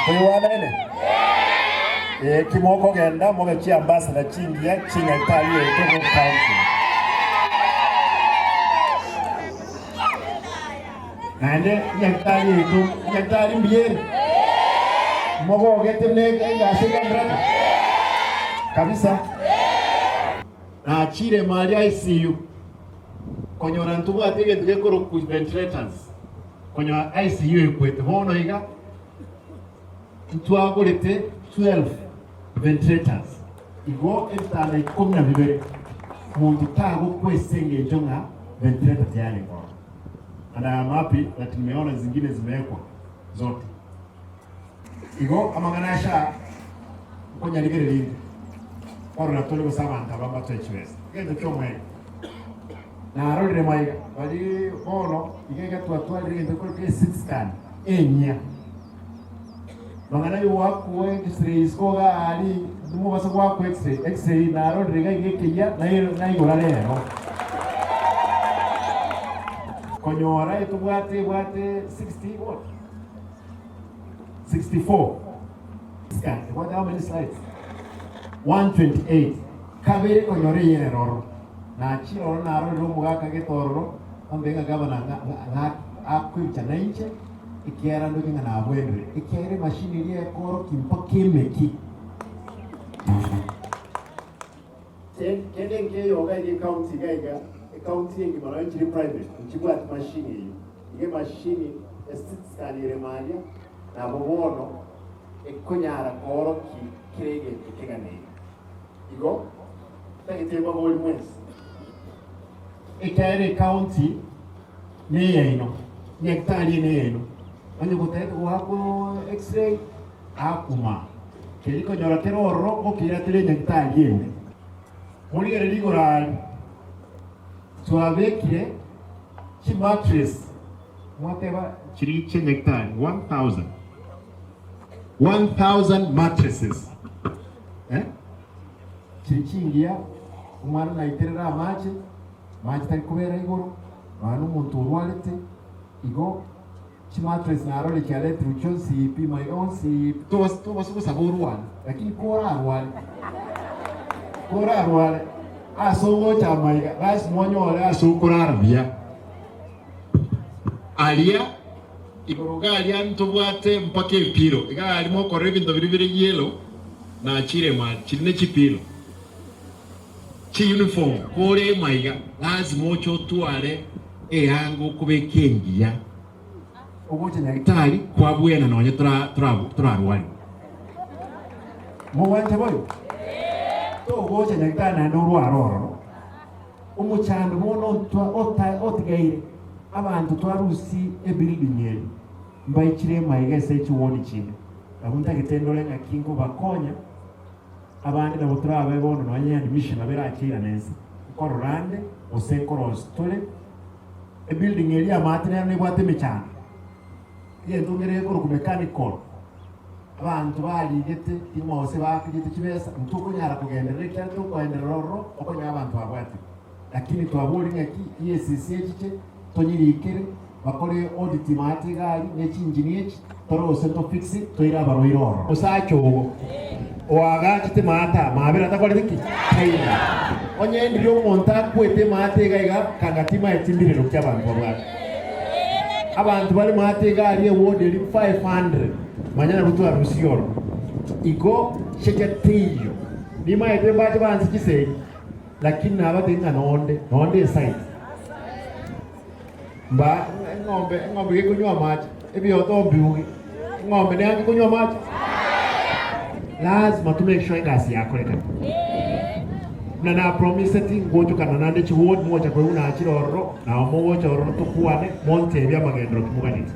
Toigwanaine? Ee, ki mokogenda mobe chiambassador chingiya chi'Nyagetari yaito Hope County. Naende Nyagetari yaito, Nyagetari mbuya ere? Mogogete buna egasi egendererete? Kabisa. Nachire ime aria ICU konyora ntobwate egento gekorokwa ventilators konyora ICU ekwete bono iga ntwagorete 12 ventilators igo ebitanda ikomi na bibere monto tagokwa ase engencho ng'a ventilator tiyarenge ororo and I am happy that nimeona zingine zimewekwa zote. Igo amang'ana aya sha nkonyarigereria inde, korora tore gose abanto aba mbatoe chibesa. Egento ki'omoerio narorire maiga bari bono iga iga twatwarire egento gekorokwa e-CT scan enyia. Mang'ana y'ogoakwa x-ray isiko iga aria nimobasa goakwa x-ray, x-ray narorire iga iga ekeyia naigora rero. Konyora etobwate ebwate 60 what? 64 scan ebwate how many slides? 128 kabere konyora eyere ororo nachire ororo narorire omogaka gete ororo onde ng'a gavana ng'a akoicha nainche ekiagera ndoche ng'a nabwenire ekiagera emachine eria ekorokia mpaka emeki kende nkeyoga iga ecounty iga iga ecounty engima nonye chiri private nchibwati machine eyio Iga emashini esitisikanire maria, nabo bono ekonyara koorokia kera egento keganeire. Igo ntagete mbaborie mwensi, ekiagera ecounty neyaino, nyagetari eye neyaino, onye gotagete goakwa x-ray, akuma, keria konyora kere ororo okeiratere enyagetari ende. Morigererie igoro aria, twabekire Chimattress mwateba chiri chi'enyagetari 1000, 1000 mattresses eh, chiri chingiya omwana naiterere amache, amache tari kobera igoro, nonya na omonto orwarete, igo chimattress narore chiaretirwe chionsi pi maiga onsi pi, tobasa tobasa gosaba orware lakini korarware korarware Ase ogocha amaiga, lasima onyore ase okorara buya. Aria igoro iga aria ntobwate mpaka epilo, iga aria mokorora ebinto biria bire yellow na chirema chiri ne chipilo, chiuniform kore maiga lasima oche otware eyanga okobeka engiya ogocha nyagitari kwabwena nonye torarwarigwe. Mogwancha boigo? Togocha nyagitari naende orware ororo. Omochando bono otigaire, abanto twarusie ebuilding eri, mbaichire emaiga ase chiwodi chinde. Nabo ntagete ndore ng'aki nkobakonya, abande nabo torabe bono nonye admission nabo erache irane ense. Nkorora ande, gose nkorosia tore. Ebuilding eria y'amaate nero nebwate emechando, egento nkere gekorokwa mechanical, abanto barigete ting'o gose baakirete chibesa, ntokonyara kogenderera ekiagera tokoenderera ororo okonyora abanto babwatire. Lakini twaboria ng'aki EACC echiche tonyerikere bakore audit maate iga aria ne chinjini echi tore gose tofixe toire abarwaire ororo. Omosacha ogo oagachete maate aa mabera takoreti ki? Taiyo. Onye ndiria omonto akwete maate iga iga kanga timaeti mbirero ki abanto babwate. Abanto bare maate iga aria eward eria 500 manya nabwo twarusirie ororo. Igo checha teiyo. Nimaete mbache banse chisegi lakini nabatebie ng'a nonde nonde eside. Mba eng'ombe eng'ombe gekonywa amache, ebioto mbiuge, eng'ombe neange konywa amache? Lazima to make sure egasi yakorekana. Buna na promiseti ngochokana naende chiward mogocha koigwa nachire ororo, nabo mogocha ororo tokwane, montebie amagenderero ki moganeti.